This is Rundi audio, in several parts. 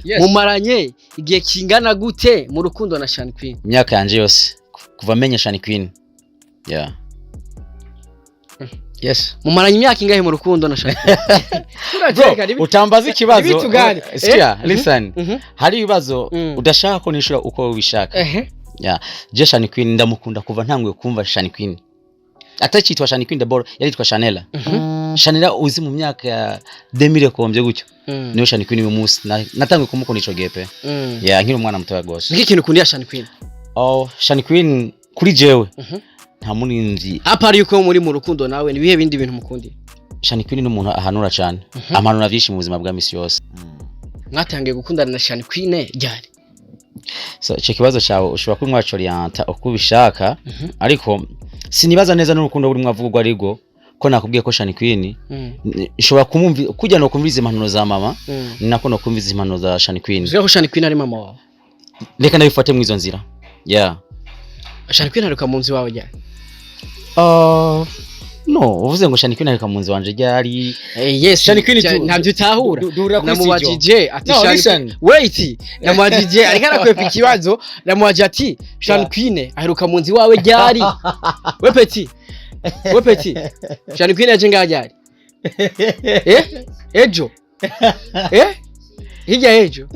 Yes. Mumaranye igihe kingana gute mu rukundo na Channy Queen? Imyaka yanje yose kuva menye Channy Queen, yeah, yes. Mumaranye imyaka ingahe mu rukundo na Channy Queen? Bro, utambaza ikibazo. Ibitugane. Sikia, listen. Hari ibibazo udashaka ko nishura uko ubishaka. Yeah, je Channy Queen ndamukunda kuva ntanguye kumva Channy Queen. Atacitwa Channy Queen, d'abord yaritwa Chanela. Chanela uzi mu myaka ya 2000 kombye gutyo. Niyo Channy Queen uyu munsi. Natanguye kumukunda ico gihe pe. Yeah, nkiri umwana mutoya gose. Niki kintu ukundiye Channy Queen? Oh, Channy Queen kuri jewe nta murinzi. Apa ari yuko muri mu rukundo nawe, ni bihe bindi bintu mukundiye? Channy Queen ni umuntu ahanura cyane. Ampanura byinshi mu buzima bwa misi yose. Mwatangiye gukundana na Channy Queen ryari? So ico kibazo cyawe ushobora kuba mwacorienta uko ubishaka, ariko sinibaza neza n'urukundo buri mwavuga ariko ko nakubwiye ko Channy Queen nshobora kumumvi kujya no kumviriza impanuro za mama, ni nako no kumviriza impanuro za Channy Queen. Uzi ko Channy Queen ari mama wawe? Reka ndabifate mu izo nzira, yeah. Channy Queen aruka mu nzu iwawe ryari? No, uvuze ngo Channy Queen areka mu nzu wanje ryari? Yes. Channy Queen ntabyo utahura. Duhurira kuri Namubajije ati No, Channy listen. Wait, namubajije, ariko arakwepa ikibazo. Namubajije ati Channy Queen aheruka mu nzu iwawe ryari? We petit, we petit, Channy Queen yaje ngaha ryari? Ejo, hirya ejo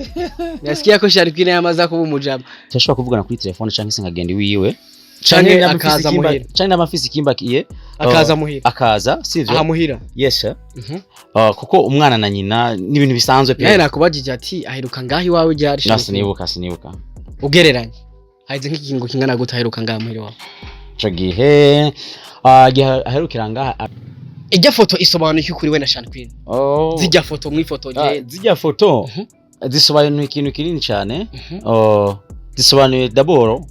nasikia ko Channy Queen yamaze kuba umujama. Turashobora kuvugana kuri telefone canke se nkagenda iwiwe. Canke Namba mfise akaza muhira. Canke namba mfise ikimba kiye. Akaza muhira. Akaza, sivyo? Aha muhira. Yes sir. Kuko umwana na nyina ni ibintu bisanzwe pe. Nawe nakubajije ati aheruka ngaha iwawe ryari? Na Channy Queen? sinibuka, sinibuka. Ugereranye haheze nk'ikingo kingana gute aheruka ngaha muhira iwawe? Ico gihe gihe aherukira ngaha. Ijya foto isobanuye iki kuri we na Channy Queen? Oh. Zijya foto mwifoto. Zijya foto zisobanuye ikintu kinini cyane. Oh, zisobanuye d'abord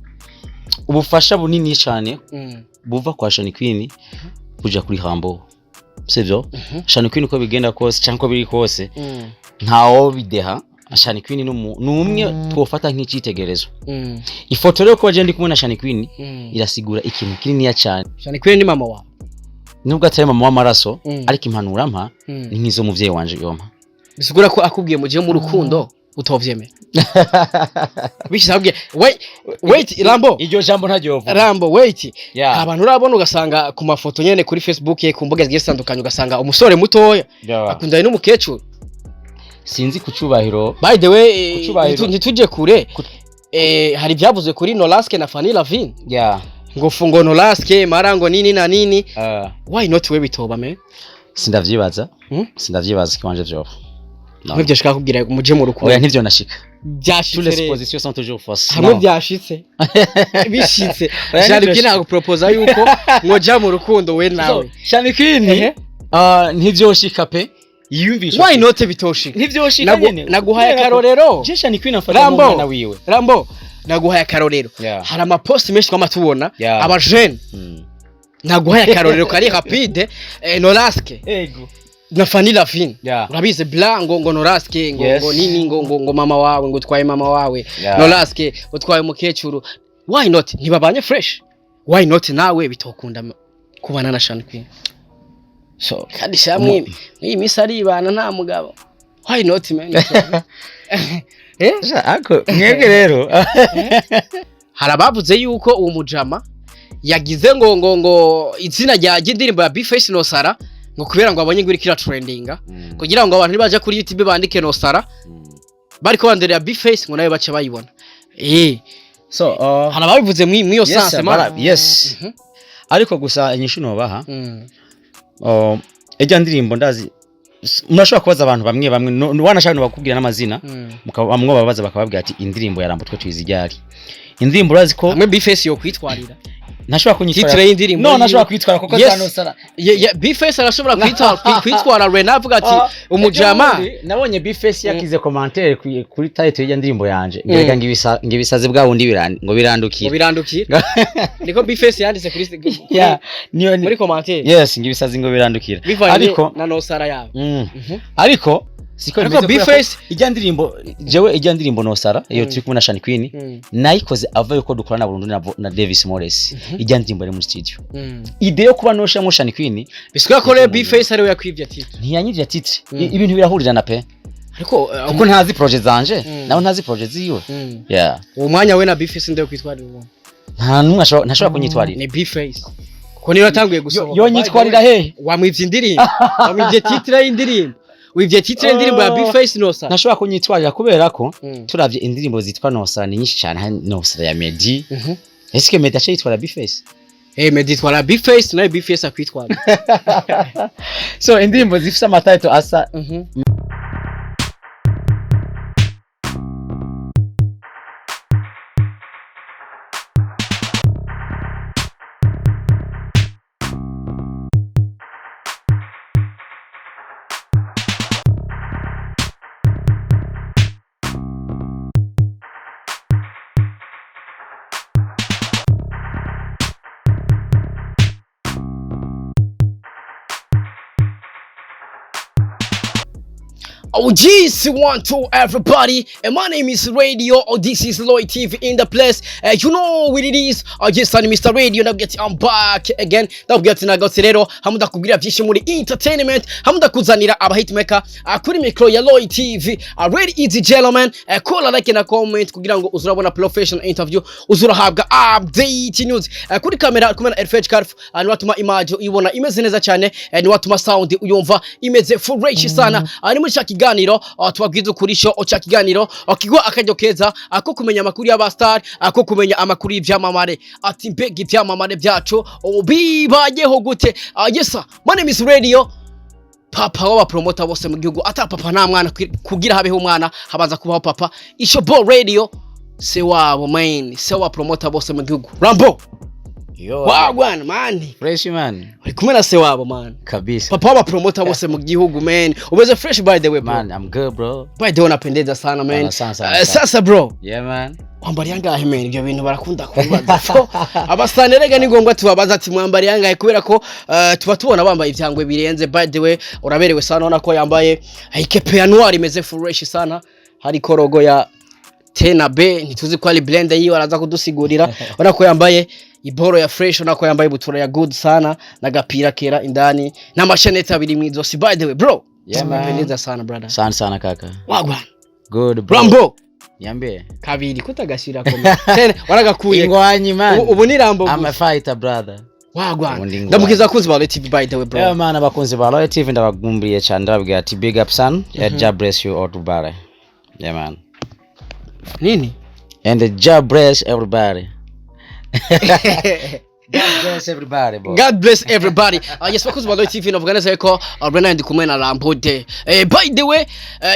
ubufasha bunini cyane buva kwa Channy Queen buja kuri Rambo, sivyo? Channy Queen uko bigenda kose cyangwa uko biri kose, ntawo bideha, Channy Queen ni umwe twofata nk'icitegerezo. Ifoto rero kuba je ndi kumwe na Channy Queen irasigura ikintu kininiya cyane. Channy Queen ni mama wawe? Nubwo atari mama w'amaraso, ariko impanuro ampa ni nk'izo muvyeyi wanje yompa. Bisigura ko akubwiye mu gihe mu rukundo utovyemera bishize akubwiye, wait, wait Rambo. Iryo jambo ntaryo yovuga. Rambo, wait. Abantu urabona ugasanga ku mafoto nyene kuri Facebook ye, ku mbuga zigiye zitandukanye, ugasanga umusore mutoya akundanye n'umukecuru. Sinzi ku cyubahiro. By the way, Ku cubahiro. ntituje kure. Hari ibyavuzwe kuri Nolaske na Fanny Lavine, ngo fungo Nolaske mara ngo nini na nini. Why not we bitoba me? Sindavyibaza. Sindavyibaza kiwanje vyoba. No. Nk'ibyo ashaka kubwira muje mu rukundo. Oya, ntivyo nashika. Byashitse Toutes les rero. suppositions sont toujours fausses. Hamwe No. byashitse, bishitse, Oya, Channy nivyo Queen aguproposa yuko mwoja mu rukundo we nawe. Channy Queen ntivyoshika pe, yiyumvisha. Why not bitoshika? Ntivyoshika nyene. Naguhaye akarorero. Je Channy Queen afata Rambo. nk'umwana wiwe. Rambo, naguhaye akarorero. Hari amaposti menshi twama tubona aba jeune. Naguhaye akarorero kari rapide, Nolaske na Fanny Lavine. Urabizi bla ngo Noraske ngo ngo nini ngo mama wawe, ngo utwaye mama wawe. Noraske utwaye umukecuru. Why not ntibabanye fresh? Why not nawe bitokunda kubana na Channy Queen? So Kandi shamwe mw'iyi minsi aribana nta mugabo. Why not, man? Sha, ako mwebwe rero. Hari abavuze yuko uwo mujama yagize ngo izina rya ry'indirimbo ya B-Face Nosara, ngo kubera ngo abonye ngo iriko iratrendinga, kugira ngo abantu nibaja kuri YouTube bandike Nosara, bariko banderera B-Face, ngo nawe bace bayibona. So Hari ababivuze mw'iyo yes, sense. Yes. Ariko gusa inyishu nobaha, ejya ndirimbo ndazi murashobora kubaza abantu bamwe bamwe, wanashaka no bakubwira n'amazina, bamwe babaza bakababwira ati indirimbo ya Rambo twe tuyizi ryari? Indirimbo urazi ko Hamwe B-Face yo kwitwarira ntashobora kunyitwara. titre y'indirimbo No, yiwe. ntashobora kwitwara kuko Yes. za Nosara. B-Face arashobora kwitwara Rena avuga ati umujama. Ejo bundi nabonye B-Face yakize commentaire kuri title y'ijya ndirimbo yanje, ngereka ngo ibisazi bwa bundi ngo ngo birandukira. Birandukira, niko B-Face yanditse kuri Yeah, niyo muri commentaire. Yes, ngo ibisazi ngo birandukira. Bivanye Ariko na Nosara yabo. Ariko siko Ariko bimeze kubera ko B-Face ijya ndirimbo jewe, ijya ndirimbo Nosara iyo turi kumwe na Channy Queen, nayikoze ava yuko dukorana burundu na Davis Morris. Ijya ndirimbo ari muri studio, idée yo kuba noshiramo Channy Queen. Bisigura ko rero B-Face ariwe yakwivye titre. Ntiyanyivye titre. Ibintu birahurirana pe. Ariko Kuko ntazi projet zanje, nawe ntazi projet ziwe. Yeah. Uwo mwanya we na B-Face, ndewe kwitwarira uwo? Nta numwe ntashobora kunyitwarira. Ni B-Face, kuko niyo yatanguye gusohoka. Yo nyitwarira hehe? Wamwivye indirimbo, wamwivye titre y'indirimbo, wivye titre y'indirimbo ya B-Face, Nosa. Ntashobora kunyitwarira kubera ko turavye indirimbo zitwa Nosa ni nyinshi cyane. Hari Nosa ya Meddy. Eske Meddy aca yitwara B-Face? Eh, Meddy twara B-Face, nawe B-Face akwitwara. So indirimbo zifise ama title asa. Oh, geez, one, two, everybody. And my name is Radio. Oh, this is Lloyd TV in the place. You know what it is. I just I'm Mr. Radio. Now get I'm back again. Now get nagatse rero hamwe ndakubwira byinshi muri entertainment, hamwe ndakuzanira aba hitmaker kuri micro ya Lloyd TV. Ready easy gentlemen. Kola like na comment kugira ngo uzurabona professional interview, uzurahabwa update news. Kuri kamera kumena Elfage Carf, niwatuma image uyibona imeze neza cyane, niwatuma sound uyumva imeze fresh sana. Ni muri cya kiganiro tubabwiza ukuri show, cya kiganiro kigwa akaryo keza ko kumenya amakuru y'aba star, ko kumenya amakuru y'ivyamamare, ati mbega ivyamamare byacu bibayeho gute? Yes sir, my name is Radio, papa w'abapromota bose mu gihugu. Ata papa nta mwana, kugira habeho umwana habanza kubaho papa. Isho bo Radio, se wabo man, se wa promota bose mu gihugu, Rambo. Yo. Wagwan man? Fresh man. Uri kumwe na se wabo man. Kabisa. Papa w'abapromota bose mu gihugu man. Umeze fresh by the way, bro? Man, I'm good, bro. By the way, unapendeza sana man. Asante sana, sana. Sasa bro, Yeah man. wambariye angahe man? Ibyo bintu barakunda kubaza ko abasane rega ni ngombwa tubabaza ati mwambariye angahe, kubera ko tuba tubona bambaye ivyangwe birenze. By the way, uraberewe sana. Ubona ko yambaye ikepe ya noir imeze fresh sana, hariko logo ya T na B, ntituzi ko ari blend yiwe, araza kudusigurira. Ubona ko yambaye iboro ya fresh, ubona ko yambaye ibutura ya good sana n'agapira kera indani n'amasheneti abiri mw'izosi. By the way bro, Yeah, man. umependeza sana brother. Asante sana kaka. Wagwan? Good bro. Rambo. Niambie. Kabiri kutagashira kome tena waragakuye. Ingwanyi man. Ubu ni Rambo I'm gusa. a fighter, brother. Wagwan? Ubundi ingwanyi. Ndamukiza abakunzi ba TV by the way bro. Yeah man, abakunzi ba Royal TV ndabagumbriye cyane, ndababwira ati big up son. Yeah, God bless you all to bare. Yeah man. Nini? And God bless everybody. God bless everybody, bro. God bless everybody. Yes, bakunzi ba Royal TV, navuga neza yuko Brennan ndi kumwe na Rambo de. By the way,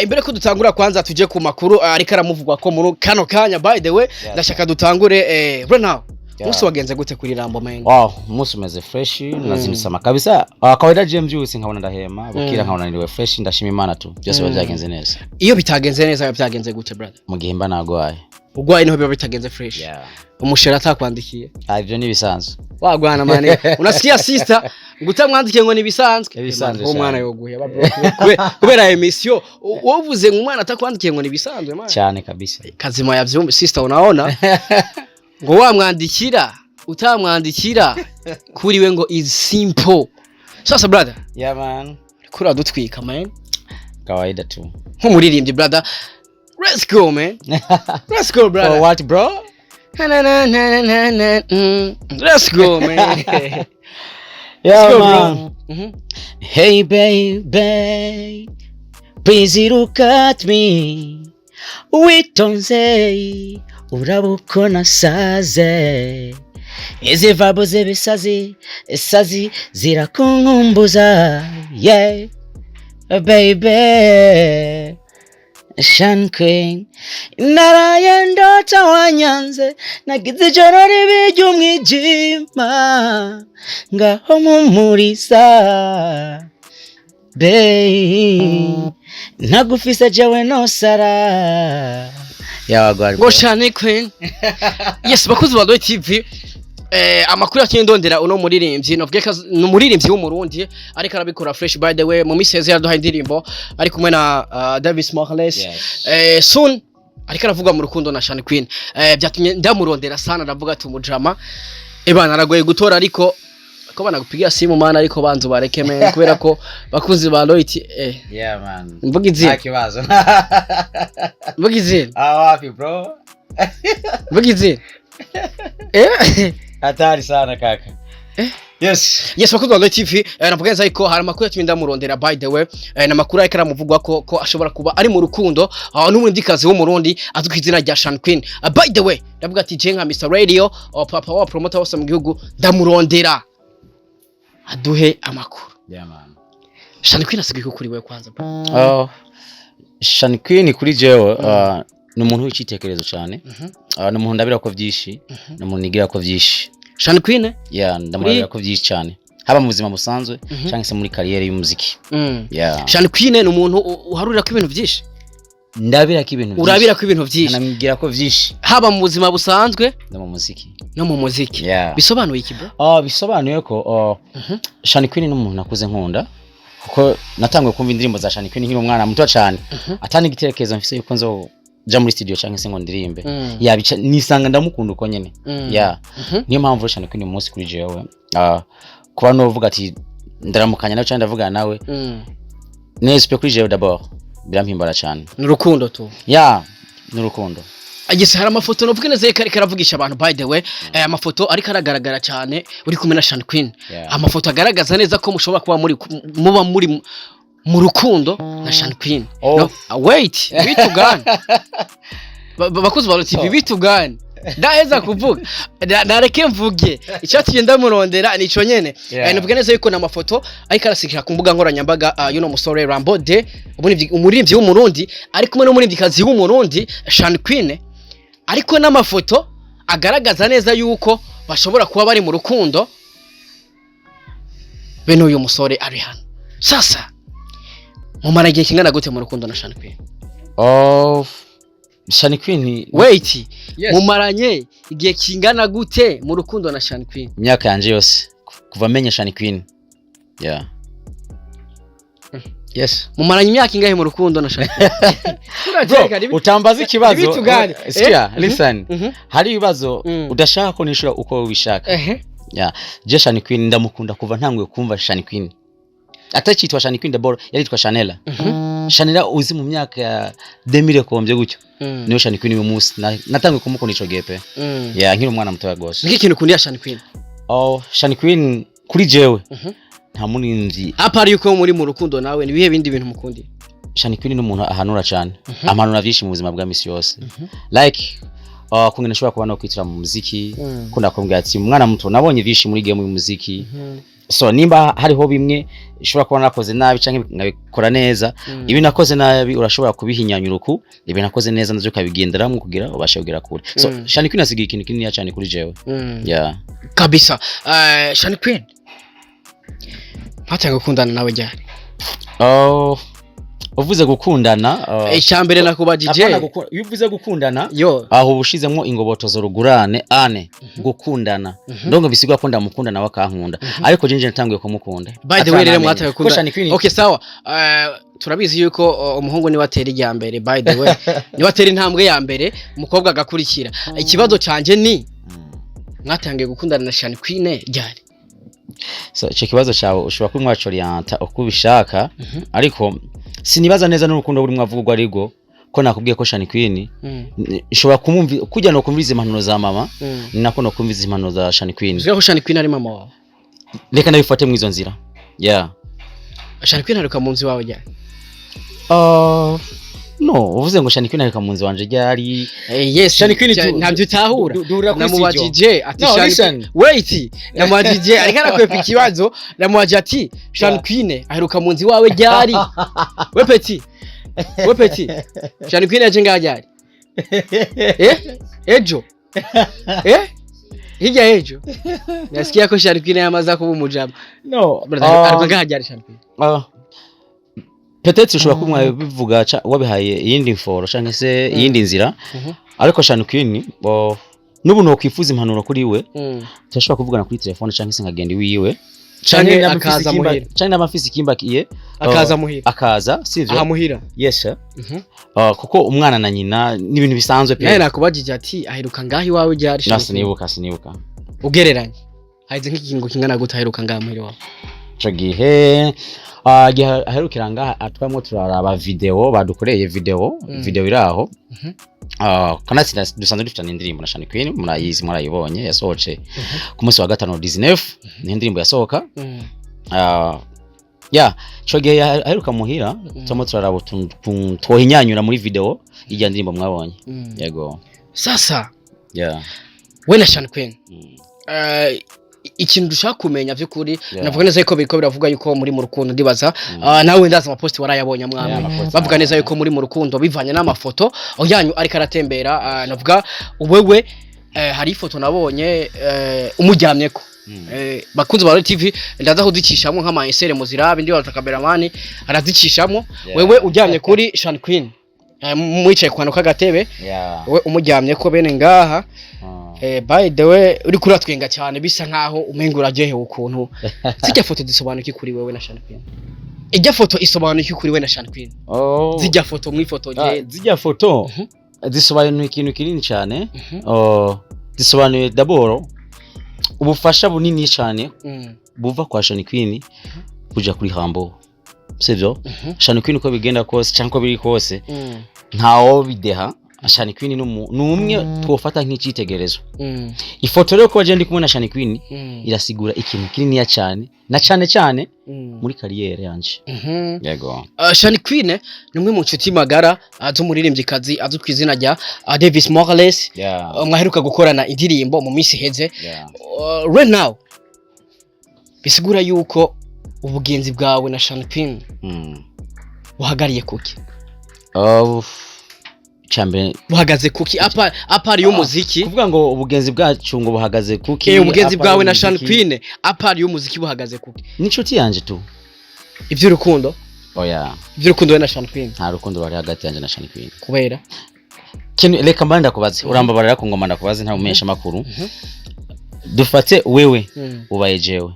imbere ko dutangura kwanza tuje ku makuru ariko aramuvugwa ko muri kano kanya, by the way, ndashaka dutangure, Brennan. Umunsi wagenze gute kuri Rambo man? Wow, umunsi umeze fresh, nazindutse kabisa. Kawaida je mbyutse nkabona ndahema, bukira nkabona niriwe fresh, ndashima Imana tu. Byose biba byagenze neza. Iyo bitagenze neza biba byagenze gute brother? Mu gihe mba nagwaye. Ugwaye niho biba bitagenze fresh. Yeah. Umushera atakwandikiye. Ah, ibyo ni ibisanzwe. Wagwana man. Unasikia sister, ngutamwandikiye ngo nibisanzwe. Ibisanzwe Uwo mwana cyane. yoguye ba bro. Kubera emission wovuze ngo umwana atakwandikiye ngo nibisanzwe man. Cyane kabisa. Kazima yavyumva sister, unaona ngo wamwandikira utamwandikira kuri we ngo is simple. Sasa brother, Yeah man. kuri dutwika man. Kawaida tu. Nk'umuririmbyi brother, let's go man, let's go brother. For what bro? Na na na na na na. Let's go man, let's Yeah go man. bro. Hey baby, please look at me. Witonze, uraba uko nasaze. Izi vabo z'ibisazi, isazi zirakunkumbuza. Yeah, baby. Shan Queen. Naraye ndota wanyanze, nagize ijoro ribi ry'umwijima, ngaho mpumuriza. Babe, ntagufise jewe nosara. Yawagwari. Ngo Shani Queen. Yes, bakuzi ba Royal TV, amakuru yakinye ndondera uno muririmbyi, novuge ko ni umuririmbyi w'umurundi ariko arabikora fresh. By the way, mu minsi heze yaduhaye indirimbo ari kumwe na Davis Morales. Yes. Soon ariko aravuga mu rukundo na Shani Queen. Byatumye ndamurondera sana, ndavuga ati umujama ebana aragoye gutora, ariko Ko banagupigia simu mana, ariko banzu bareke men, kubera ko bakunzi ba Loit Yeah man. Mvuga izina. Nta kibazo. Mvuga izina. Ah, wapi bro. Mvuga izina. Hatari sana kaka. Yes. Yes, bakunzi ba Loit TV, navuga neza yuko hari amakuru yatumye ndamurondera. By the way, n'amakuru ariko aramuvugwa ko ashobora kuba ari mu rukundo n'umurindikazi w'Umurundi azwi ku izina rya Shan Queen. By the way, ndavuga ati je nka Mr Radio, papa wa promoter wose mu gihugu, ndamurondera aduhe amakuru. Yeah man. Shan Queen asigaye kuri wewe kwanza, bro? Oh, Shan Queen kuri jewe ni umuntu w'icitekerezo cyane. Ni umuntu ndabira ko vyinshi, ni umuntu nigira ko vyinshi. Shan Queen? Yeah, ndamurabira ko vyinshi cyane. Haba mu buzima busanzwe cyangwa se muri carrière y'umuziki. Yeah. Shan Queen ni umuntu uharurira ko ibintu byinshi. Ndabira ko ibintu vyinshi. Urabira ko ibintu byinshi. Nkamubwira ko vyinshi. Haba mu buzima busanzwe no mu muziki. No mu muziki. Yeah. Bisobanuye iki, bro? Oh, bisobanuye ko Shan Queen ni umuntu nakuze nkunda, kuko natanguye kumva indirimbo za Shan Queen nkiri umwana muto cyane, atani igitekerezo mfise yuko nzoja muri studio cyangwa se ngo ndirimbe. Yabica nisanga ndamukunda uko nyene. Yeah. Niyo mpamvu Shan Queen uyu munsi kuri jewe, kuba novuga ati ndaramukanya nawe cyangwa ndavugana nawe, neza pe, kuri jewe d'abord birampimbara cyane. Ni urukundo tu. Yeah, n'urukundo. Agese hari amafoto novuga neza yuko ariko aravugisha abantu. By the way, amafoto ariko aragaragara cyane uri kumwe na Shan Queen, amafoto agaragaza neza ko mushobora kuba muri muba muri mu rukundo na Shan Queen. Oh. No, wait, bitugane. Bakuzi ba TV, bitugane, ndaheza kuvuga. Nareke mvuge icyatumye ndamurondera nico nyene. Nuvuga neza yuko n'amafoto ariko arasikira ku mbuga nkoranyambaga, y'uno musore Rambo de umuririmbyi w'Umurundi ari kumwe n'umuririmbyikazi w'Umurundi Shan Queen, ariko n'amafoto agaragaza neza yuko bashobora kuba bari mu rukundo bene uyu musore ari hano. Sasa mumara igihe kingana gute mu rukundo na Shan Queen? Oh, Shan Queen. Wait. Yes. Mumaranye igihe kingana gute mu rukundo na Shan Queen? Imyaka yanje yose kuva menye Shan Queen. Yeah. Yes. Mumaranye imyaka ingahe mu rukundo na Shan Queen? Bro, utambaza ikibazo. Ibitugane. Sikia, Eh? listen. Hari ibibazo udashaka ko nishura uko ubishaka. Yeah. Je Shan Queen ndamukunda kuva ntanguye kumva Shan Queen. Atacitwa Shan Queen d'abord, yaritwa Chanela. Chanela uzi mu myaka ya 2000 kombye gutyo. Niyo Shan Queen uyu munsi. Natanguye kumukunda ico gihe pe. Yeah, nkiri umwana mutoya gose. Niki kintu ukundiya Shan Queen? Oh, Shan Queen kuri jewe nta murinzi. Apart yuko muri mu rukundo nawe, ni ibihe bindi bintu mukundi? Shan Queen ni umuntu ahanura cyane. Ampanura vyinshi mu buzima bwa misi yose. Like kungene nshobora kuba no kwitira mu muziki, ko ndakubwira ati mwana muto, nabonye vyinshi muri game y'umuziki. So nimba hariho bimwe nshobora kuba nakoze nabi canke nkabikora neza, ibi nakoze nabi urashobora kubihinyanyura uku, ibi nakoze neza navyo ukabigenderamwo kugira ubashe kugera kure. So Shan Queen asigaye ikintu kinini cyane kuri jewe. Yeah. Kabisa. Shan Queen mpatanga gukundana nawe ryari? Oh, uvuze gukundana, Icyambere nakubajije. Apana, iyo uvuze gukundana, yo aho uba ushizemwo ingobotozo rugurane ane gukundana, ndongo bisigwa ko ndamukunda nawe akankunda, ariko jewe natanguye kumukunda By the way rero ataranamenya. mwataye Ko gukunda Shan Queen. Okay, sawa. Turabizi yuko umuhungu niwe atera irya mbere. By the way, niwe atera intambwe ya mbere, umukobwa agakurikira. Ikibazo canje ni mwatangiye gukundana na Shan Queen ryari? So ico kibazo cyawe ushobora kuba mwacorienta uko ubishaka, ariko sinibaza neza n'urukundo buri mwavuga ariko ko nakubwiye ko Shan Queen nshobora kumumvi kujya no kumviriza impanuro za mama, ni nako no kumviriza impanuro za Shan Queen. Uzi ko Shan Queen ari mama wawe? Reka ndabifate mu izo nzira, yeah. Shan Queen aruka mu nzu iwawe ryari? No, uvuze ngo Shan Queen areka mu nzu wanje ryari? Yes. Shan Queen ntabyo utahura. Duhurira kuri studio. Namubajije ati No, Shan listen. Queen, wait, namubajije ariko arakwepa ikibazo. Namubajije ati Shan Queen aheruka mu nzu iwawe ryari? We petit, we petit, Shan Queen yaje ngaha ryari? Ejo, hirya ejo nasikia ko Shan Queen yamaze kuba umujama. No. Brother, aheruka ngaha ryari Shan Queen? Peut-être ushobora kuba bivuga wabihaye iyindi mforo canke se iyindi nzira, ariko Shan Queen bo n'ubu nokwifuza impanuro kuri we, turashobora kuvugana kuri telefone canke se nkagenda iwiwe. Canke Canke naba mfise akaza muhira. Canke naba mfise ikimbakiye, Akaza muhira. Akaza, sivyo? Aha muhira. Yes sir. Kuko umwana na nyina ni ibintu bisanzwe pe. Nawe nakubajije ati aheruka ngaha iwawe ryari Shan Na Queen? sinibuka, sinibuka. Ugereranye. Haheze nk'ikingo kingana gute aheruka ngaha muhira wawe? Ico gihe, gihe aherukira ngaha, twamwo turaraba video badukoreye, video video iraho. Kanatsinda dusanzwe dufitanye indirimbo na Shani Queen, murayizi, murayibonye, yasohotse ku munsi wa gatanu 19, ni indirimbo yasohoka. Ya, ico gihe aheruka muhira, turimo turaraba utuntu twohinyanyura muri video ijya ndirimbo mwabonye. Yego. Sasa we na Shani Queen, ikintu dushaka kumenya by'ukuri, navuga neza yuko biriko biravuga yuko muri mu rukundo, ndibaza nawe ndaza amaposti warayabonye mwamwe. Yeah, amaposti bavuga neza yuko muri mu rukundo bivanye n'amafoto yanyu ariko aratembera. Navuga wewe, hari ifoto nabonye umuryamyeko. Bakunzi ba TV, ndaza kuzicishamo nk'ama insere muzirabe, ndi wata cameraman arazicishamo. Wewe uryamye kuri Shan Queen, mwicaye ku kantu k'agatebe, wewe umuryamye ko bene ngaha. By the way, uri kuratwenga cyane, bisa nkaho umenga uraryohewe ukuntu. Zijya foto zisobanuye iki kuri wewe na Shan Queen? Ijya foto isobanuye iki kuri we na Shan Queen? Oh. Zijya foto mwifotoje. Zijya foto zisobanuye ikintu kinini cyane. Oh, zisobanuye d'abord ubufasha bunini cyane buva kwa Shani Queen buja kuri Rambo, sivyo? Shani Queen, uko bigenda kose cyangwa uko biri kose, ntawo bideha, Shani Queen ni umwe twofata nk'icyitegererezo. Ifoto rero kuba je ndi kumwe na Shani Queen irasigura ikintu kininiya cyane, na cyane cyane muri carrière yanje. Yego. Shani Queen ni umwe mu nshuti magara z'umuririmbyikazi azwi ku izina rya Davis Morales. Mwaheruka gukorana indirimbo mu minsi iheze. Right now bisigura yuko ubugenzi bwawe na Shani Queen buhagariye kuki? Oh, icambere Buhagaze kuki à part y'umuziki? Kuvuga ngo ubugenzi bwacu ngo buhagaze kuki? Ubugenzi À part bwawe na Shani y'umuziki? Queen à part y'umuziki buhagaze kuki? Ni inshuti yanje tu. Iby'urukundo? Oya. Iby'urukundo we na Shani Queen? Nta rukundo ruri hagati yanje na Shani Queen. Kubera? Kintu, reka mbane ndakubaze, urambabarira ku ngoma ndakubaze, nta umesha makuru. Dufate wewe ubaye jewe,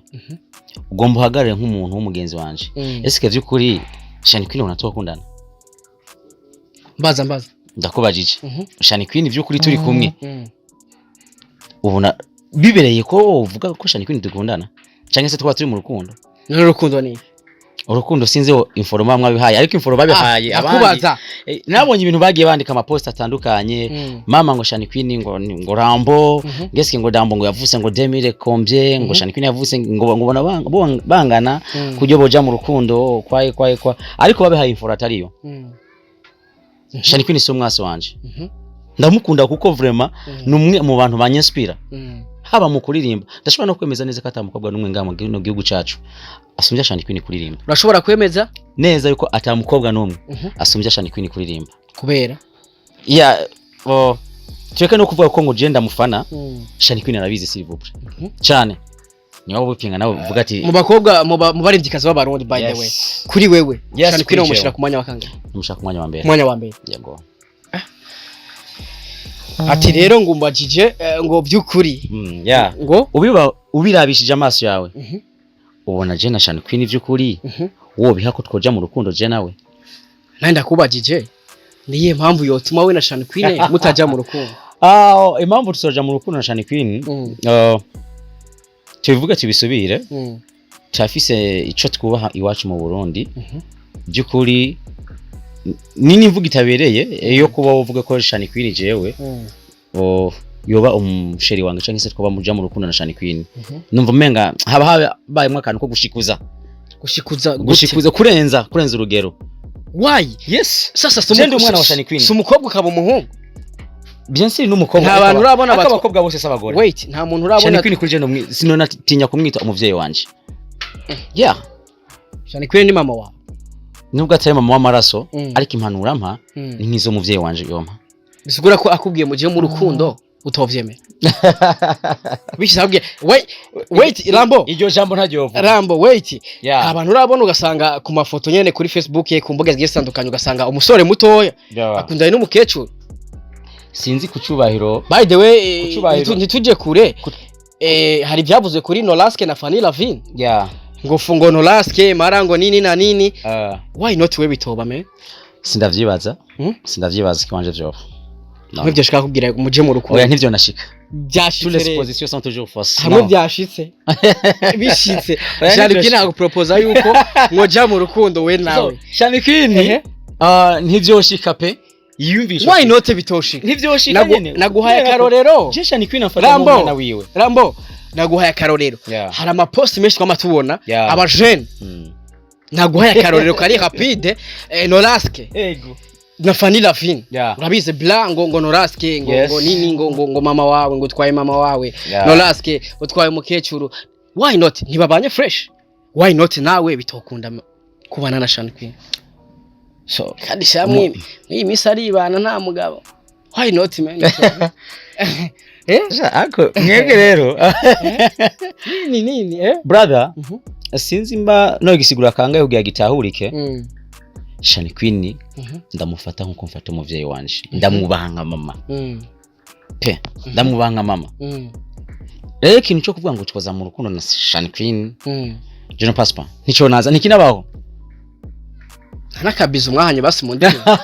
ugomba uhagarare nk'umuntu w'umugenzi wanje. Ese vy'ukuri Shani Queen unatokundana? Mbaza, mbaza. Ndakubajije. Shani Queen vy'ukuri turi kumwe, ubona bibereye ko uvuga ko Shani Queen dukundana cyangwa se twaba turi mu rukundo? None urukundo ni Urukundo sinzi informa mwabihaye, ariko informa babihaye abandi. Akubaza. Nabonye ibintu bagiye bandika, amapost atandukanye. Mama ngo Shani Queen ngo Rambo, ngeske ngo Rambo ngo yavuse ngo 2000 combien, ngo Shani Queen yavuse ngo bona bangana, kujyo boja mu rukundo kwaye kwaye kwa, ariko babihaye info atariyo. Shani Queen si umwasi wanje. Ndamukunda kuko vraiment ni umwe mu bantu banyinspira, haba mu kuririmba. Ndashobora no kwemeza neza ko atamukobwa n'umwe ngaha mu gihugu cacu asumbya Shani Queen kuririmba. Urashobora kwemeza? Neza yuko atamukobwa n'umwe asumbya Shani Queen kuririmba. Kubera? Ya, oh, tureke no kuvuga ko ngo je ndamufana. Shani Queen arabizi, s'il vous plaît. Cyane niwe ubipinga nawe uvuga ati Mu bakobwa, mu baririmbyikazi b'Abarundi, by the way, kuri wewe, Yes, Shani kuri Queen umushyira jewe. ku mwanya wa kangahe? Mushaka umwanya wa mbere. Ku mwanya wa mbere. Yego. Ati rero ngo umbajije ngo by'ukuri ngo Ubiba ubirabishije amaso yawe, ubona je na Shani Queen vy'ukuri wobiha ko twoja mu rukundo je nawe? Nawe ndakubajije, niyihe mpamvu yotuma we na Shani Queen mutaja mu rukundo? Ah, impamvu tuzoja mu rukundo na Shani Queen, tubivuge tubisubire, turafise ico twubaha iwacu mu Burundi. By'ukuri ni n'imvugo itabereye yo kuba wovuga ko Shani Queen jewe yoba umuchéri wange canke se twaba muja mu rukundo na Shani Queen. Numva umenga haba habayemwo akantu ko gushikuza. Gushikuza gute? Gushikuza, kurenza urugero. Why? Yes. Sasa si Je ndi umwana wa Shani Queen. Si umukobwa ukaba umuhungu? Bien sûr, n'umukobwa. Nta Ariko bantu urabona ariko abakobwa bose si abagore. Wait, nta muntu Shani urabona Queen kuri je sinonatinya kumwita umuvyeyi wanje, yeah. Shani Queen ni mama wawe? Nubwo atari mama w'amaraso, ariko impanuro ampa ni nk'izo muvyeyi wanje yompa. Bisigura ko akubwiye mugiye mu rukundo utovyemera? Bishize akubwiye, wait, wait, Rambo. Iryo jambo ntaryo yovuga. Rambo, wait. Abantu urabona ugasanga ku mafoto nyene kuri Facebook ye, ku mbuga zigiye zitandukanye, ugasanga umusore mutoya akundanye n'umukecuru. Sinzi ku cyubahiro. By the way, Ku cubahiro. ntituje kure. Hari ibyavuzwe kuri Nolaske na Fanny Lavine, ngo fungo Nolaske mara ngo nini na nini. Why not we bitoba me? Sindavyibaza. Hmm? Sindavyibaza kiwanje vyoba. No. Hamwe byoshaka kubwira muje mu rukundo. Oya, ntivyo nashika. Byashitse Toutes les rero. suppositions sont toujours fausses. Hamwe No. byashitse, bishitse, Oya, Shani ntivyo Queen aguproposa yuko mwoja mu rukundo we nawe. So, Shani Queen, ah, ntivyoshika pe, yiyumvisha. Why not bitoshika? Ntivyoshika nyene. Naguhaye Kubera ko akarorero. je Shani Queen amfata Rambo. nk'umwana wiwe. Rambo, naguhaye akarorero. Hari amaposti menshi twama tubona abajene. Naguhaye akarorero kari rapide, Noraske na Fanny Lavine. Urabizi bla ngo Noraske ngo ngo nini, ngo mama wawe, ngo utwaye mama wawe. Noraske utwaye umukecuru. Why not? Ntibabanye fresh? Why not nawe bitokunda kubana na Shani Queen? So Kandi shamwe mw'iyi minsi aribana nta mugabo. Why not, man? Sha, ako mwebwe rero, Nini nini, eh? Brother, sinzi mba no gisigura kangahe kugira gitahurike. Shani Queen ndamufata nkuko mfata umuvyeyi wanje, ndamwubaha nka mama pe, ndamwubaha nka mama. Rero ikintu cyo kuvuga ngo twoza mu rukundo na Shani Queen, je ne passe pas, nico naza ntikinabaho. N'akabizo mwahanye basi mu ndirimbo.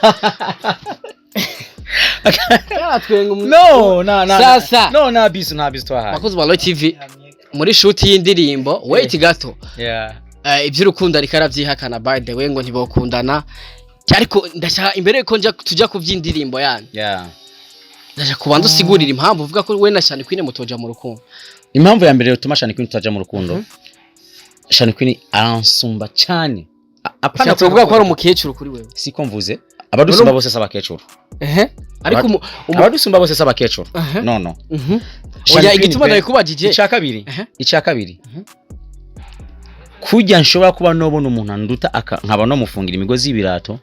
Yaratwenga No, na na Sasa. No, nta bizu, nta bizu twahaye. Bakozi ba Roy TV, muri shoot y'indirimbo, wait gato. Iby'urukundo ariko arabyihakana, by the way, ngo ntibokundana, ariko ndashaka imbere yuko nja tujya ku by'indirimbo yanyu, ndashaka kubanza usigurira impamvu uvuga ko we na Shani Queen mutoja mu rukundo. Impamvu ya mbere yotuma Shani Queen tutaja mu rukundo, Shani Queen aransumba cyane. Apana Ushatse kuvuga ko ari umukecuru kuri wewe? Siko mvuze, abadusumba bose si abakecuru. Ehe, ariko Abadusumba bose si abakecuru. No. Shani Oya, Queen igituma pe. ndabikubajije. Icya kabiri, icya kabiri, kujya nshobora kuba nobona umuntu anduta nkaba nomufungira imigozi y'ibirato,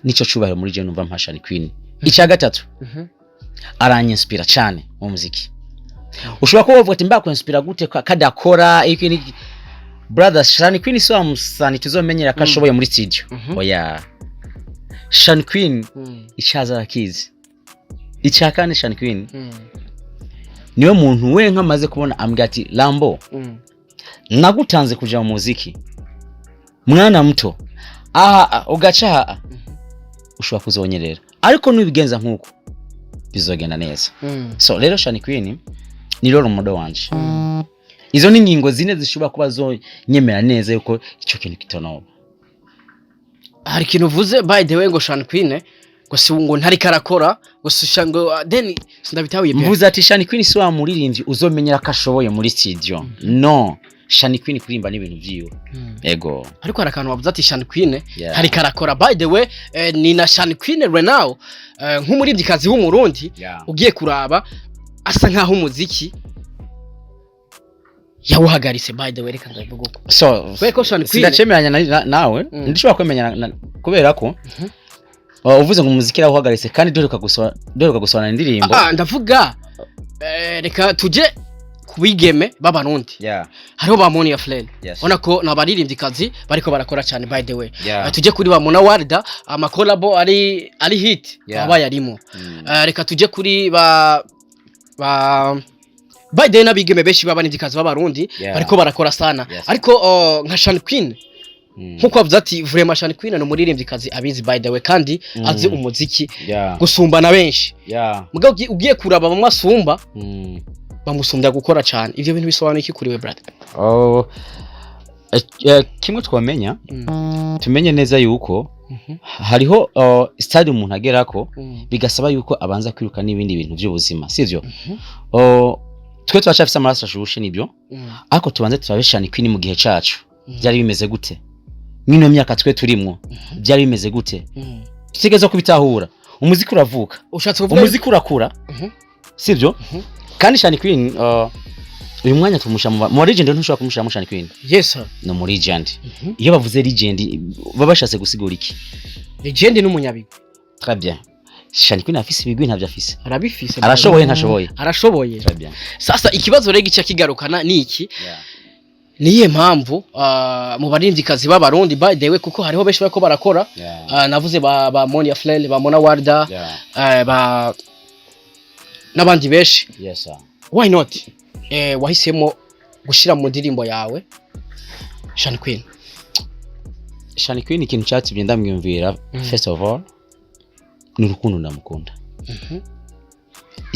nico cubahiro muri je numva mpa Shani Queen. Icya gatatu, aranyispira cyane mu muziki. Ushobora kuba wavuga ati mbakwenspira gute kadakora iki n'iki. Brother, Shani Queen si wa musani tuzomenyera ko ashoboye muri studio. Oya, Shani Queen icyaza arakizi. Icya kane, Shani Queen niwe muntu we nkamaze kubona ambwira ati: "Rambo, nagutanze kuja mu muziki mwana muto, aha ugaca aha ushobora kuzonyerera, ariko nubigenza nkuko bizogenda neza." So rero Shani Queen ni role model wanje. Izo ni ingingo zine zishobora kuba zonyemera neza yuko icyo kintu kitonoba. Hari ikintu uvuze, by the way, ngo Shani Queen ngo si ngo ntariko arakora ngo si ngo then sindabitahuye pe. Mvuze ati Shani Queen si wa muririmbyi uzomenyera ko ashoboye muri studio. No, Shani Queen kuririmba n'ibintu vyiwe. Ego. Ariko hari akantu wavuze ati Shani Queen ntariko arakora. By the way, ni na Shani Queen right now, nk'umuririmbyikazi w'Umurundi, ugiye kuraba asa nkaho umuziki yawuhagaritse, by the way, reka ndabivuga uko. So Kubera ko Shani Queen sindacemeranya nawe. Ndishobora kwemenya kubera ko uvuze ngo umuziki yawuhagaritse kandi duheruka gusohora indirimbo. Ah, ndavuga, reka tuje ku bigeme b'Abarundi. Hariho ba Monia Fleur. Ubona ko ni abaririmbyikazi bariko barakora cyane, by the way. Tujye kuri ba Mona Warda, amakolabo ari hit baba yarimo. Reka tujye kuri ba by the way n'abigeme benshi b'abaririmbyikazi b'Abarundi bariko barakora sana. Ariko nka Shani Queen, nkuko bavuze ati vraiment Shani Queen ni umuririmbyikazi abizi, by the way, kandi azi umuziki gusumba na benshi. Mugabo ugiye kuraba bamwe asumba, bamusumbya gukora cyane. Ivyo bintu bisobanuye iki kuri we, brother? Oh, kimwe twamenya, tumenye neza yuko hariho stade umuntu agerako bigasaba yuko abanza kwiruka n'ibindi bintu by'ubuzima, sivyo? Oh, twe turacafise amaraso ashushe, nibyo, ariko tubanze turabe Shani Queen mu gihe cacu byari bimeze gute, mwino myaka twe turimwo byari bimeze gute. Tutegerezwa kubitahura, umuziki uravuka, Ushatse kuvuga umuziki urakura, sivyo? Kandi Shani Queen, uyu mwanya tumusha mu legend, ntushobora kumushira mu Shani Queen. Yes sir. No mu legend. Iyo bavuze legend baba bashatse gusigura iki? Legend n'umunyabigwi. Très bien. Shani Queen afise ibigwi, ntavyo afise? Arabifise. Arashoboye, ntashoboye? Arashoboye. Très bien. Sasa ikibazo rero gica kigarukana ni iki: niyihe mpamvu mu baririmbyikazi b'Abarundi, by the way, kuko hariho benshi bariko barakora, navuze ba Monia Fleur, ba Mona Warda, ba n'abandi benshi, Yes sir. why not wahisemo gushira mu ndirimbo yawe Shani Queen? Shani Queen, ikintu cyatumye ndamwiyumvira, first of all, ni urukundo ndamukunda.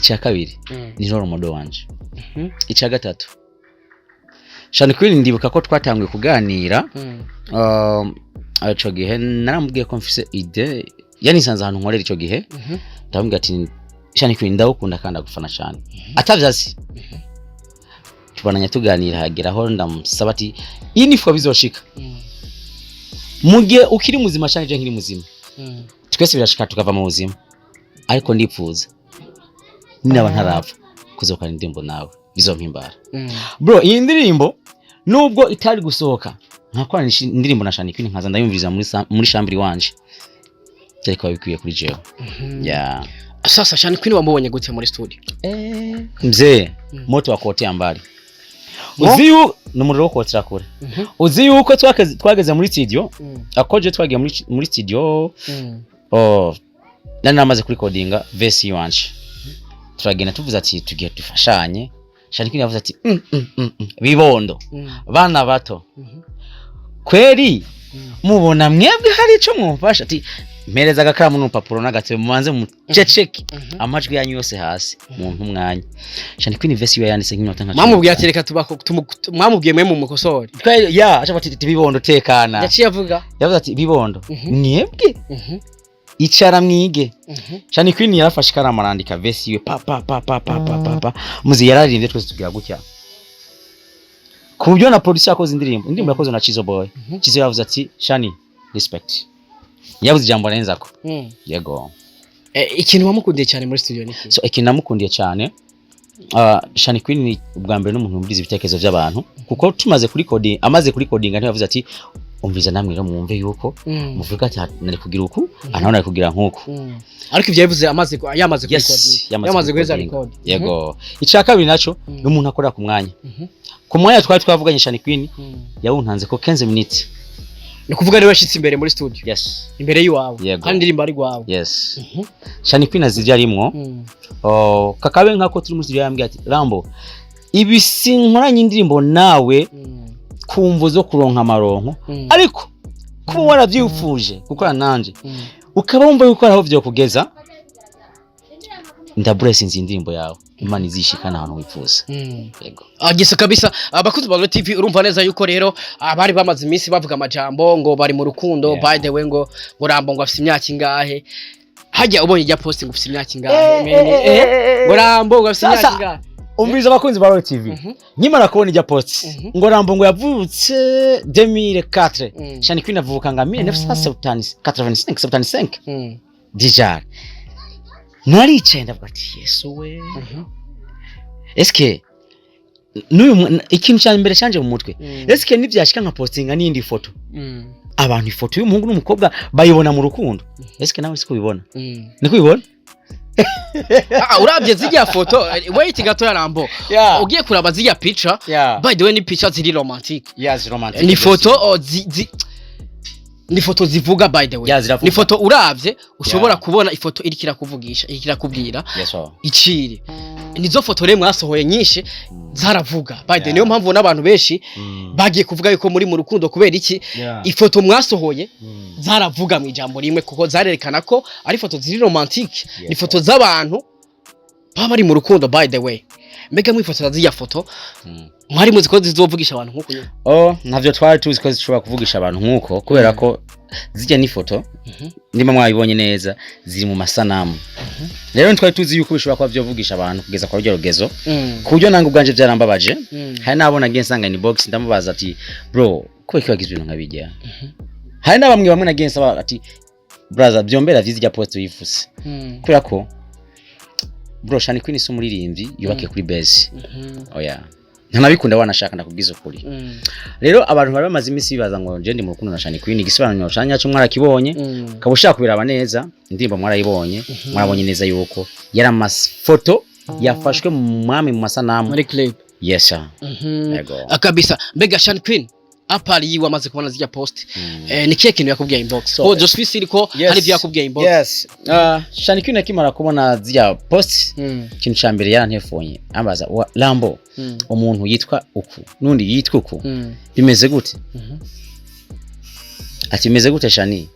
Icya kabiri ni role model wanje. Icya gatatu, Channy Queen, ndibuka ko twatanguye kuganira, ico gihe naramubwiye ko mfise idée, yanisanze ahantu nkorera ico gihe. Ndamubwira ati: "Channy Queen, ndagukunda kandi ndagufana cyane." Atavyazi. Tubananya tuganira, hageraho ndamusaba ati: "Iyi ni fois bizoshika mu gihe ukiri muzima canke je nkiri muzima." Twese birashika tukava mu buzima, ariko ndipfuza ninaba ntarapfa kuzokana indirimbo nawe, bizompimbara. Bro, iyi ndirimbo nubwo itari gusohoka, nkakorana indirimbo na Channy Queen, nkaza ndayumviriza muri chambre wanje, byari kuba bikwiye kuri jewe, yeah. Sasa Channy Queen wamubonye gute muri studio? Mzee, moto wa kuotea mbali. Uzi yu ni umuriro wo kotera kure. Uzi yuko twageze muri studio, akoje twagiye muri studio, oh, nari namaze kurikodinga verse yiwanje. Turagenda tuvuze ati tugiye dufashanye. Channy Queen yavuze ati: Bibondo, bana bato, kweri mubona mwebwe hari ico mwumfasha?" Ati: "Mpereza agakaramu n'urupapuro n'agatebe, mubanze muceceke, amajwi yanyu yose hasi, muntu umwanya." Channy Queen verse yiwe yanditse nk'iminota nka Mwamubwiye ati reka tubako mwamubwiye mwe mu mukosore? Ya, aca ati: "Bibondo, tekana." Yaciye avuga? Yavuze ati: "Bibondo, mwebwe icara mwige." Channy Queen yarafashe ikaramu arandika verse yiwe, pa pa pa pa pa pa pa pa. Muzi yararirimbye, twese tugira gutya, ku buryo na producer yakoze indirimbo yakoze na Chizo Boy. Chizo yavuze ati: "Channy, respect." Yavuze ijambo arenzako. Yego. Ikintu wamukundiye cyane muri studio ni iki? So ikintu namukundiye cyane, Channy Queen ni ubwa mbere n'umuntu wumviriza ibitekerezo by'abantu, kuko tumaze kuri coding, amaze kuri coding, ntiyavuze ati: "Umviriza namwe rero mwumve yuko muvuga ati nari kugira uku, aha naho nari kugira nk'uku." Ariko ibyo yabivuze amaze yamaze Yes. kurekodinga? Yamaze Yamaze guheza kurecordinga. record. Yego. Icya kabiri naco, ni umuntu akorera ku mwanya. Ku mwanya twari twavuganye, Channy Queen yawuntanze ko 15 minutes. Ni ukuvuga niwe yashitse imbere muri studio? Yes. Imbere y'iwawe? Yego. Kandi indirimbo ari rwawe? Yes. Channy Queen azi ibyo arimwo. Oh, kakabe nkako turi muri studio, yambwiye ati: "Rambo, ibi sinkoranye indirimbo nawe kumvo zo kuronka amaronko, ariko kuba warabyifuje gukorana nanje, ukaba wumva yuko hari aho vyokugeza, ndaburesinze indirimbo yawe, Imana izishikana ahantu wifuza." Yego. Agise kabisa. Abakunzi ba Royal TV, urumva neza yuko rero abari bamaze iminsi bavuga amajambo ngo bari mu rukundo. By the way, ngo Rambo ngo afise imyaka ingahe? Hajya ubonye ijya post ngo ufise imyaka ingahe? Ngo Rambo ngo afise imyaka Sasa, ingahe? Umviriza abakunzi ba Royal TV. Nkimara kubona ijya post ngo Rambo ngo yavutse 2004, Channy Queen avuka nga 1985, 75. Déjà naricaye ndavuga ati: "Yesu we, eske n'uyu ikintu cya mbere canje mu mutwe, eske nibyashika nka postinga n'iyindi foto, abantu ifoto y'umuhungu n'umukobwa bayibona mu rukundo? Eske nawe siko ubibona?" Niko ubibona? Ah, urabye zijya foto, wait gato ya Rambo. Ugiye kuraba zijya picture, by the way, ni picture ziri romantique. Yes, romantic. Ni foto oh, zi, zi, ni foto zivuga, by the way. Yeah, ziravuga. Ni foto uravye ushobora kubona ifoto iriko irakuvugisha, iriko irakubwira. Yes sir. Iciri nizo foto rero mwasohoye nyinshi zaravuga, by the way. Niyo mpamvu n'abantu benshi bagiye kuvuga yuko muri mu rukundo. Kubera iki? Ifoto mwasohoye zaravuga mu ijambo rimwe, kuko zarerekana ko ari foto ziri romantique. Ni foto z'abantu baba bari mu rukundo. By the way, mbega mwifotoza ziriya foto, mwari muzi ko zizovugisha abantu nk'uku nyene? Oh, ntavyo twari tuzi ko zishobora kuvugisha abantu nk'uko, kubera ko zijya n'ifoto, ndimo mwabibonye neza, ziri mu masanamu. Rero ntitwari tuzi yuko bishobora kuba vyovugisha abantu kugeza kwa rurya rugezo, ku buryo nange ubwanje byarambabaje. Hari n'abo nagiye nsanga inbox, ndamubaza ati: "Bro, kubera ko wagize ibintu nkabijya?" Hari na bamwe bamwe nagiye nsaba ati: "Brother, vyombera vyiza ijya post wifuse." Kubera ko bro, Channy Queen si umuririmbyi yubakiye kuri base. Oya, ntanabikunda, wanashaka ndakubwiza ukuri. Rero abantu bari bamaze iminsi bibaza ngo nje ndi mu rukundo na Channy Queen, igisobanuro ca nyacyo mwarakibonye. Ukaba ushaka kubiraba neza, indirimbo mwarayibonye, mwarabonye neza yuko yari amafoto yafashwe mu mwami mu masanamu. Muri clip. Yes sir. Yego. Kabisa. Mbega Channy Queen apari yiwe amaze kubona zirya post, ni kihe kintu yakubwiye inbox? So, ko je suis sûr ko Yes. hari ibyo yakubwiye inbox. Yes, Channy Queen akimara kubona zirya post, ikintu ca mbere yarantefonye ambaza: "Rambo, umuntu yitwa uku n'undi yitwa uku, bimeze gute?" Ati: "Bimeze gute, Channy?"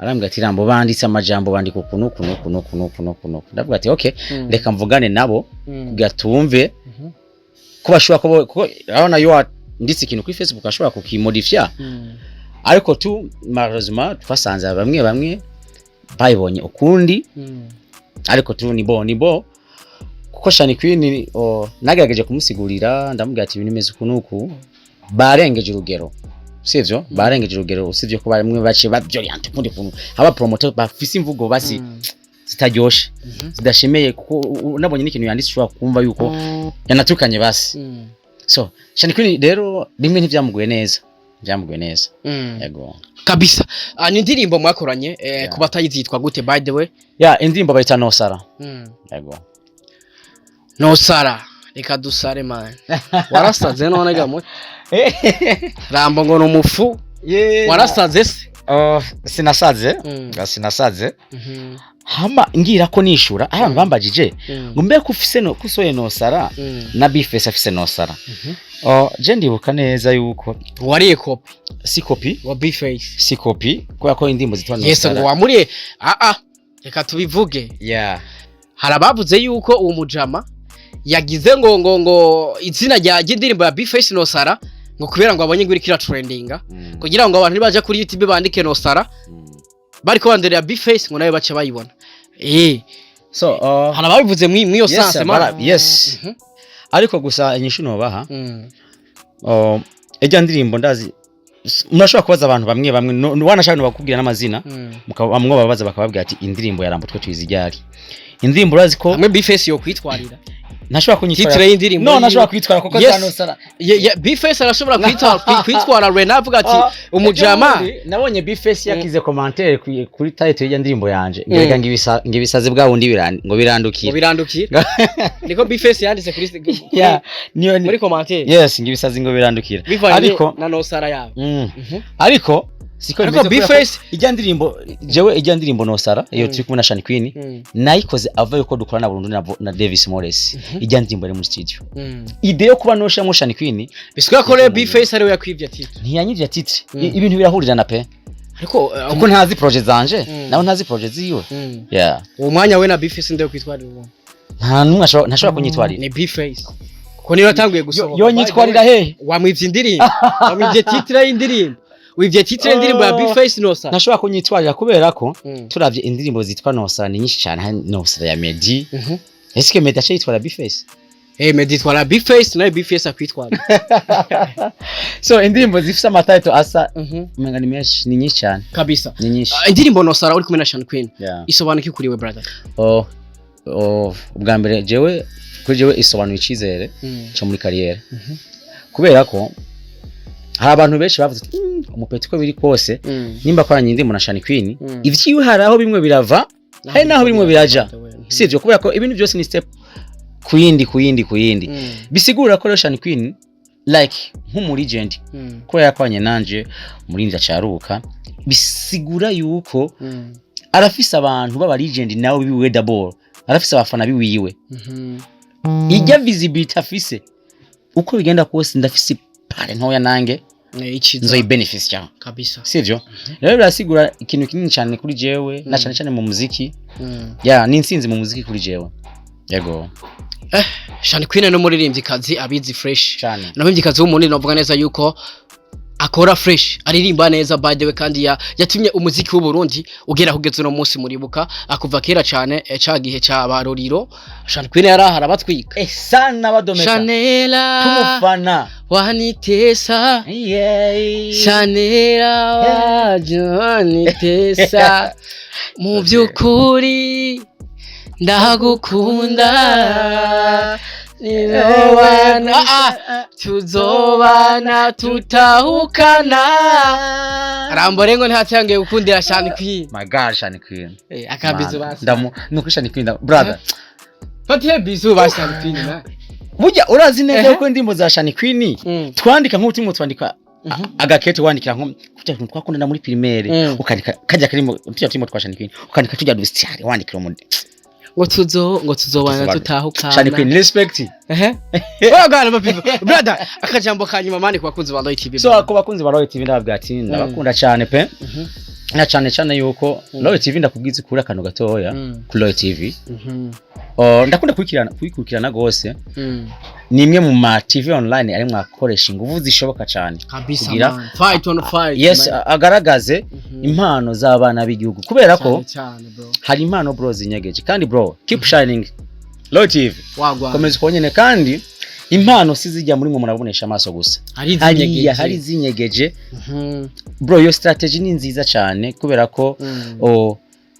Arambwira ati: "Rambo, banditse amajambo, bandika uku n'uku n'uku n'uku n'uku n'uku n'uku." Ndavuga ati: "Okay, reka mvugane nabo kugira tumve ko bashobora kuba, kuko urabona iyo wanditse ikintu kuri Facebook ashobora kukimodifya." Ariko tu malheureusement twasanze bamwe bamwe bayibonye ukundi. Ariko tu ni bo kuko Shani Queen, nagerageje kumusigurira, ndamubwira ati: "Ibintu bimeze uku n'uku, barengeje urugero." Sivyo, barengeje urugero, usivye ko bamwe baciye bavyoriente ukundi kuntu, aba promoter bafise imvugo basi zitaryoshe, zidashemeye, kuko unabonye n'ikintu yanditse ushobora kumva yuko yanatukanye basi. So Shani Queen rero bimwe ntivyamuguye neza, byamuguye neza. Yego. Kabisa. Ah, ni indirimbo mwakoranye, ku batayizi yitwa gute, by the way? Ya, indirimbo bayita Nosara. Yego. Nosara, reka dusare man. Warasaze none ga muti Rambo ngo ni umufu, warasaze se? Oh, sinasaze. Sinasaze. Hama ngira ko nishura abantu bambajije ngo mbe ko ufise no kusoye Nosara na Bface afise Nosara. Oh, je ndibuka neza yuko wariye copie. Si copie. Wa Bface. Si copie, kubera ko indirimbo zitwa Yes, Nosara. ngo wamuriye. Ah ah, reka tubivuge. Hari abavuze yuko uwo mujama yagize ngo izina rya ry'indirimbo ya Bface Nosara, ngo kubera ngo abonye ngo iriko iratrendinga, kugira ngo abantu nibaja kuri YouTube bandike Nosara, bariko banderera Bface, ngo nawe bace bayibona. So Hari ababivuze mw'iyo yes, sense, man. Yes. Ariko gusa inyishu nobaha, ijya ndirimbo ndazi murashobora kubaza abantu bamwe bamwe, wanashaka no bakubwira n'amazina, bamwe babaza bakababwira ati: "Indirimbo ya Rambo twe tuyizi ryari?" Indirimbo urazi ko Hamwe Bface yo kwitwarira ntashobora kunyitwara. titre y'indirimbo No, yiwe. ntashobora kwitwara kuko za Nosara. Bface arashobora kwitwara Rena avuga ati umujama. Ejo bundi nabonye Bface yakize commentaire kuri title y'ijya ndirimbo yanje, ngereka ngo ibisazi bwa bundi ngo ngo birandukira. Birandukira, niko Bface yanditse kuri Yeah, niyo muri commentaire. Yes, ngo ibisazi ngo birandukira. Bivanye Ariko na Nosara yabo. Ariko siko Ariko bimeze, kubera ko Bface ijya ndirimbo, jewe ijya ndirimbo Nosara iyo turi kumwe na Shani Queen, nayikoze ava yuko dukorana burundu na Davis Morris. Ijya ndirimbo ari muri studio, idée yo kuba noshiramo Shani Queen. Bisigura ko rero Bface ariwe yakwivye titre. Ntiyanyivye titre. Ibintu birahurirana pe, Ariko kuko ntazi projet zanje, nawe ntazi projet ziwe. Yeah. Uwo mwanya we na Bface ndewe kwitwarira uwo? Nta numwe ntashobora kunyitwarira. Ni Bface, kuko niyo yatanguye gusohoka. Yo nyitwarira hehe? Wamwivye indirimbo, wamwivye titre y'indirimbo, wivye titre y'indirimbo ya Oh. Bface Nosara. Ntashobora kunyitwarira kubera ko turavye indirimbo zitwa Nosara ni nyinshi cyane. Hari Nosara ya Meddy. Eske Meddy aca yitwara Bface? Eh, Meddy twara Bface, nawe Bface akwitwara. So indirimbo zifise amatitle asa umenga ni menshi, ni nyinshi cyane. Kabisa. Ni nyinshi. Ah, indirimbo Nosara uri kumwe na Sean Queen isobanuka iki kuri we, brother? Oh, ubwa mbere jewe, kuri jewe isobanuye icyizere cyo muri carrière, kubera ko hari abantu benshi bavuze ati: "Umupeti uko biri kose, nimba akoranye indirimbo na Shani Queen, ivyiwe hari aho bimwe birava, hari naho bimwe biraja." Sivyo? Kubera ko ibintu byose ni step ku yindi, ku yindi, ku yindi. Bisigura ko rero Shani Queen, like nk'umu legend, kubera yakoranye nanje umurindi acaruka, bisigura yuko arafise abantu b'aba legend nawe biwiwe. D'abord arafise abafana biwiwe. Ijya visibility afise, uko bigenda kose ndafise part ntoya nange Ikiza nzoyi benefit cyane. Kabisa. Sivyo? Rero birasigura ikintu kinini cyane kuri jewe, na cyane cyane mu muziki. Ya, ni intsinzi mu muziki kuri jewe, yego. Sean Queen ni umuririmbyikazi abizi fresh. Cyane. Ni umuririmbyikazi w'umuntu navuga neza yuko akora fresh, aririmba neza, by the way, kandi yatumye umuziki w'u Burundi ugera kugeza uno munsi. Muribuka akuva kera cyane, ca gihe ca baroriro, Sean Queen yarahara batwika. Eh, sana badomeka. Chanela tumufana. Wanitesa. Yeah. Chanela wanitesa, mu by'ukuri ndagukunda. Nizobana, tuzobana tutahukana. Rambo rengo ntatangiye gukundira Sean Queen. My God, Shani Queen. Akabizu Man, basi. Ndamu nukuri Shani Queen, brother. Fatiye bizu ba Sean Queen na. Burya urazi neza ko indirimbo za Shani Queen twandika nk'ubu turimo twandika agakete, wandikira nko kujya twakundana muri primaire, ukandika kajya karimo tujya turimo twa Shani Queen, ukandika tujya dustiare, wandikira umuntu. Ngo tuzobana Tuzobana. tutahukana. Shani Queen, respect. Ehe. Oya gana mapipo. Brother, akajambo kanyuma mani ku bakunzi ba Roy TV. So ku bakunzi ba Royal TV ndababwira ati ndabakunda cyane pe. Na cyane cyane yuko Royal TV, ndakubwiza ukuri akantu gatoya kuri Royal TV. Ndakunda kuyikurikirana gose. Ni imwe mu ma TV online arimwo akoresha ingufu zishoboka cyane Kabisa. kugira Man. Fight on fight. Yes. Man. Agaragaze impano z'abana b'igihugu, kubera ko Cyane cyane, bro. hari impano, bro, zinyegeje. Kandi bro, keep shining, Royal TV. Wagwan. Komeza uko nyene. Kandi impano si zijya muri mwe murabonesha amaso gusa. Hari Hariya izinyegeje. hari zinyegeje. Bro, iyo strategy ni nziza cyane, kubera ko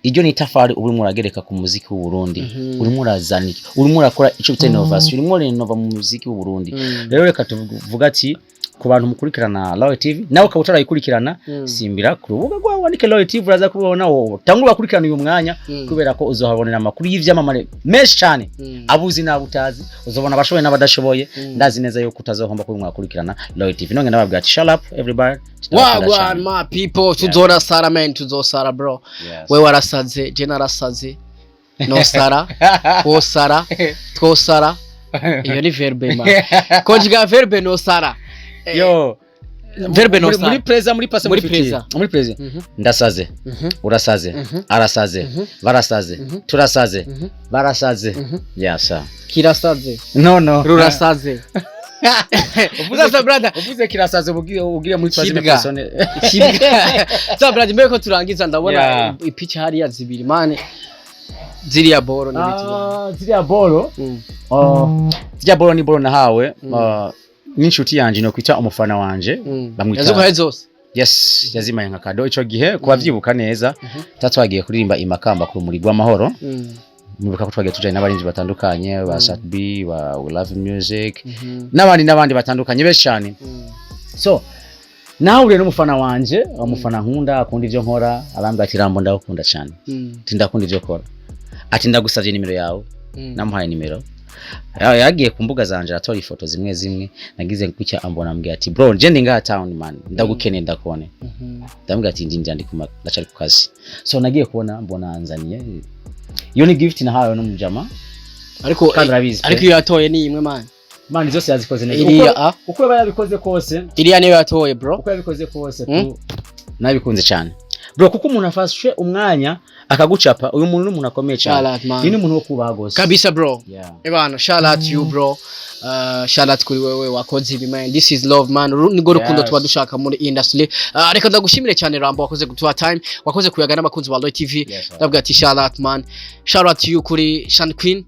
iryo ni itafari uba urimo uragereka ku muziki w'u Burundi. Urimo urazana iki? Urimo urakora icyo bita innovation, urimo urinova mu muziki w'u Burundi. Rero reka tuvuga ati ku bantu mukurikirana Royal TV, nawe ukaba utarayikurikirana, simbira ku rubuga rwawe wandike Royal TV, uraza kubona wowe tangura bakurikirana uyu mwanya, kubera ko uzohabonera amakuru y'ivyamamare menshi cyane, abuzi n'abo utazi, uzobona abashoboye n'abadashoboye. Ndazi neza yuko utazohomba kuba mwakurikirana Royal TV. None ndababwira ati shut up everybody. Ndabakunda Wagwan cyane. my people, tuzorasara man, tuzosara bro. Yes. We warasaze, je narasaze, nosara, wosara, twosara. Iyo ni verbe man, conjuga verbe nosara. Yo. Verbe nosara. Muri présent, muri passé, Muri muri futur. présent. Muri présent. Ndasaze, urasaze, arasaze, barasaze, turasaze, barasaze. Yes sir. Kirasaze. No. Rurasaze. Sasa brother, Uvuze kirasaze, ugiye muri troisième Kibwa. personne. Kibwa. Sasa brother, mbere ko turangiza, ndabona ipicha hariya zibiri man, ziriya boro n'ibiti. Ah, ziriya boro. Oh, ziriya boro ni boro nahawe n'inshuti yanje, no kwita umufana wanje. Bamwita Yazuguhaye zose? Yes, yazimaye nka cadeau ico gihe. Kuba vyibuka neza, twagiye kuririmba i Makamba ku Rumuri rw'Amahoro. Mwibuka ko twagiye tujanye n'abarinzi batandukanye ba Sat B, ba We Love Music, n'abandi n'abandi batandukanye benshi cyane. So nawe n'umufana wanje, umufana nkunda, akunda ivyo nkora, arambwira ati: "Rambo, ndagukunda cyane." Ati: "Ndakunda ivyo ukora." Ati: "Ndagusavye nimero yawe." Namuhaye nimero. Yagiye ku mbuga zanje aratora ifoto zimwe zimwe nagize gutya, ambona, ambwira ati: "Bro, je ndi ngaha town man, ndagukeneye, ndakubone." Ndamubwira ati: "Ndi ndi kuma ndacari ku kazi." So nagiye kubona mbona anzaniye iyo ni gift nahawe n'umujama. Ariko Kandi urabizi pe. Ariko iyo yatoye ni imwe man. Man, zose yazikoze neza. Iriya a Uko yaba yabikoze kose, iriya niyo yatoye bro. Uko yabikoze kose tu nabikunze cyane bro, kuko umuntu afashe umwanya akagucapa, uyu muntu ni umuntu akomeye cyane. Shout out, man. Ni n'umuntu wo kubaha gose. Kabisa bro. Yeah. Ebana, shout out to you bro. Shout out kuri wewe wakoze ibi man. This is love man. Nirwo rukundo tuba dushaka muri industry. Reka ndagushimire cyane Rambo, wakoze gutuha time, wakoze kuyaga n'abakunzi ba Roy TV. Yes, sir. Ndavuga ati shout out man. Shout out to you kuri Shan Queen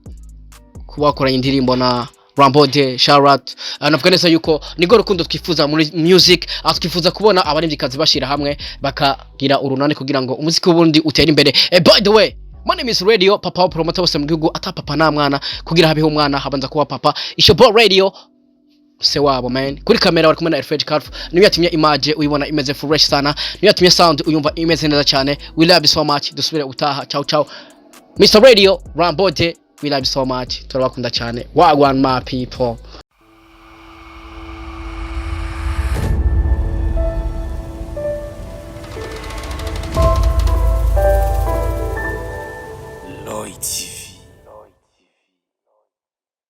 kuba wakoranye indirimbo na Rambo de. Shout out. Navuga neza yuko nirwo rukundo twifuza muri music. Twifuza kubona abaririmbyi bashira hamwe bakagira urunani kugira ngo umuziki w'Uburundi utere imbere. By the way, my name is Radio, papa wa promoter bose mu gihugu, ata papa nta mwana, kugira habeho umwana habanza kuba papa. Ishobo Radio se wabo man. Kuri kamera bari kumwe na Alfred Carf, niyo yatumye image uyibona imeze fresh sana, niyo yatumye sound uyumva imeze neza cyane. We love you so much, dusubire utaha. Ciao ciao. Mr Radio, Rambo de, we love you so much, turabakunda cyane. Wagwan my people. Lloyd TV.